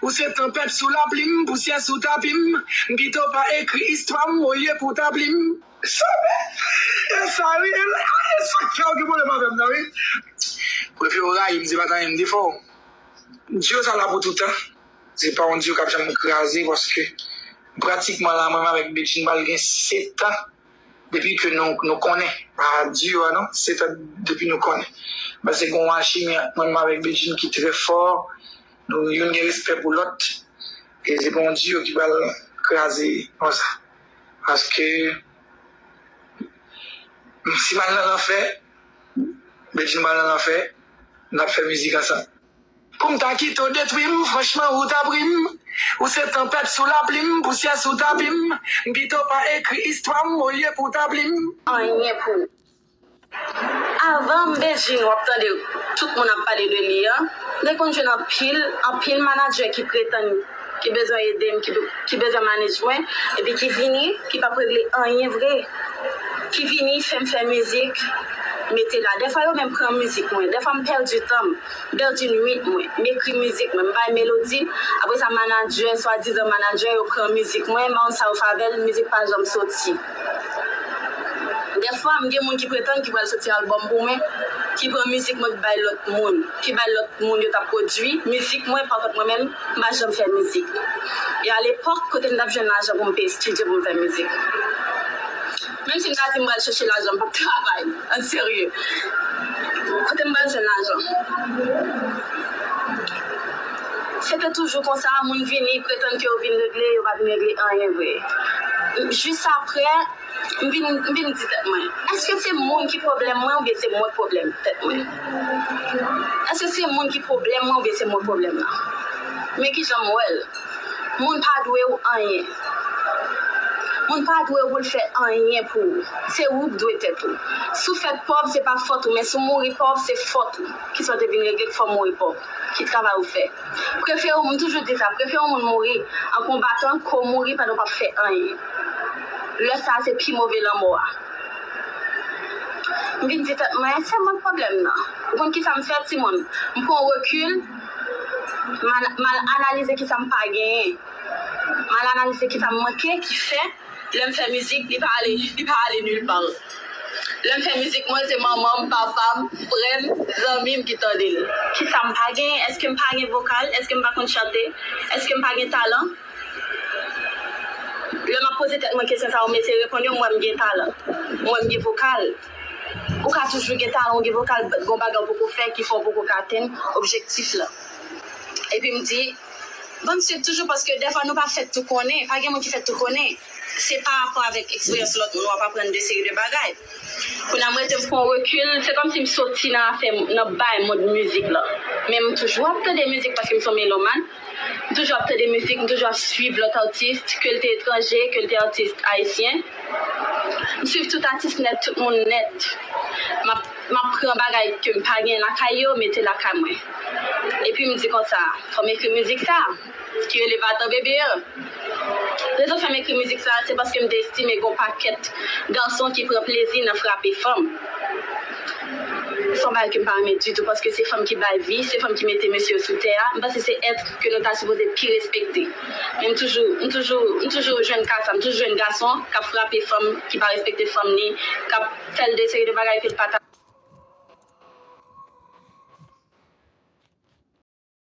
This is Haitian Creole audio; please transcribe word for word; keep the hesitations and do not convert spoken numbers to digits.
Ou se tanpèt sou lapli m, pousyè sou tapi m. M pito pa ekri istwa m olye pou w tabli m. Sa, e sa wi, e, e sa k fè w gen pwoblèm avè m nan, wi. Prefere w rayi m, se pa ta renmen m defò. Duo sa la pou toutan. Se pa yon duo k ap janm kraze, paske pratikman la, mwen menm avèk Bedjine pral gen sèt an depi ke nou, nou konnen. Pa duo a non, sèt an depi nou konnen. Paske gen yon alchimi ant mwen menm avèk Bedjine ki trè fò. Nou youn gen respè pou lòt. E se pa yon duo ki pral kraze konsa. Paske si m al nan lanfè, Bedjine m al nan lanfè, n ap fè mizik ansanm. Pou m ta kite w detwi m, franchman ou ta pri m. Ou se tanpèt sou lapli m, pousyè sou tapi m. M pito pa ekri istwa m olye pou w tabli m. Anyen pou ou. Avan Bedjine w ap tande tout moun ap pale de li an, m te konn jwenn anpil, anpil manadjè ki pretann ki bezwen ede m, ki, ki bezwen manage mwen, epi ki vini, ki p ap regle anyen vre. Ki vini fè m fè mizik, mete la. Dèfwa yo menm pran mizik mwen, dèfwa m pèdi tan m, m pèdi nuit mwen, m ekri mizik mwen, m bay melodi, apre sa manadjè, swadizan manadjè, yo pran mizik mwen, m pa konn sa yo fè avè l, mizik pa janm soti. Dèfwa, m gen moun ki pretann ki pral soti albòm pou mwen, ki pran mizik mwen ki bay lòt moun, ki bay lòt moun yo t ap pwodui mizik mwen, pa kont mwen menm, m pa janm fè mizik. E alepòk, kote m t ap jwenn lajan pou m peye estidyo pou m fè mizik? Menm si m ta di m pral chèche lajan, m p ap travay, an serye. Kote m pral jwenn lajan? Se te toujou konsa, moun vini, pretann ke yo vin regle, yo pa vin regle anyen vre. Jis apre, m vin, m vin di tèt mwen, èske se moun ki pwoblèm mwen oubyen se mwen k pwoblèm tèt mwen? Èske se moun ki pwoblèm mwen oubyen se mwen k pwoblèm nan? Men kijan m wè l. Moun pa dwe w anyen. Moun pa dwe w pou l fè anyen pou ou. Se ou k dwe tèt ou. Si w fèt pòv, se pa fòt ou, men si w mouri pòv, se fòt ou. Kisa w te vin regle k fè w mouri pòv? Ki travay ou fè? Prefere w, m toujou di sa, prefere yon moun mouri an konbatan ke w mouri pandan w p ap fè anyen. Lè sa a, se pi move lanmò a. M vin di tèt mwen, se mwen k pwoblèm nan. Ou konn kisa m fè, timoun? M pran rekil, m al, m al analize kisa m pa genyen. M al analize kisa m manke, ki fè lè m fè mizik, li pa ale, li pa ale nil pa. Lè m fè mizik mwen, se manman m, papa m, frè m, zanmi m ki tande l. Kisa m pa genyen? Èske m pa gen vokal? Èske m pa konn chante? Èske m pa gen talan? Lè m ap poze tèt mwen kesyon sa yo, m eseye reponn yo, m wè m gen talan. M wè m gen vokal. Ou ka toujou gen talan, ou gen vokal, but gon bagay ou poko fè ki fè w poko ka atenn objektif la. Epi m di, ban m swiv toujou, paske dèfwa nou pa fèt tou konnen, pa gen moun ki fèt tou konnen. Se pa rapò avèk eksperyans lòt moun w ap aprann de seri de bagay. Kounye a, m rete m pran rekil, se kòmsi m soti nan afè, nan bay mond mizik la. Men m toujou ap tande mizik paske m se yon melomàn. M toujou ap tande mizik, m toujou ap swiv lòt atis, ke l te etranje, ke l te atis ayisyen. M swiv tout atis nèt, tout moun nèt. M ap, m ap pran bagay ke m pa gen lakay yo, mete lakay mwen. Epi m di konsa, fò m ekri mizik sa, ki rele Va-t-en bébé an. Rezon fè m ekri mizik sa, se paske m te estime gon pakèt gason ki pran plezi nan frape fanm. Se yon bagay ke m pa renmen ditou, paske se fanm ki bay vi, se fanm ki mete mesye yo sou tè a. M panse se èt ke nou ta sipoze pi respekte. Men m toujou, m toujou, m toujou jwenn ka sa, m toujou jwenn gason k ap frape fanm, ki pa respekte fanm li, k ap fè l de seri de bagay ke l pa ta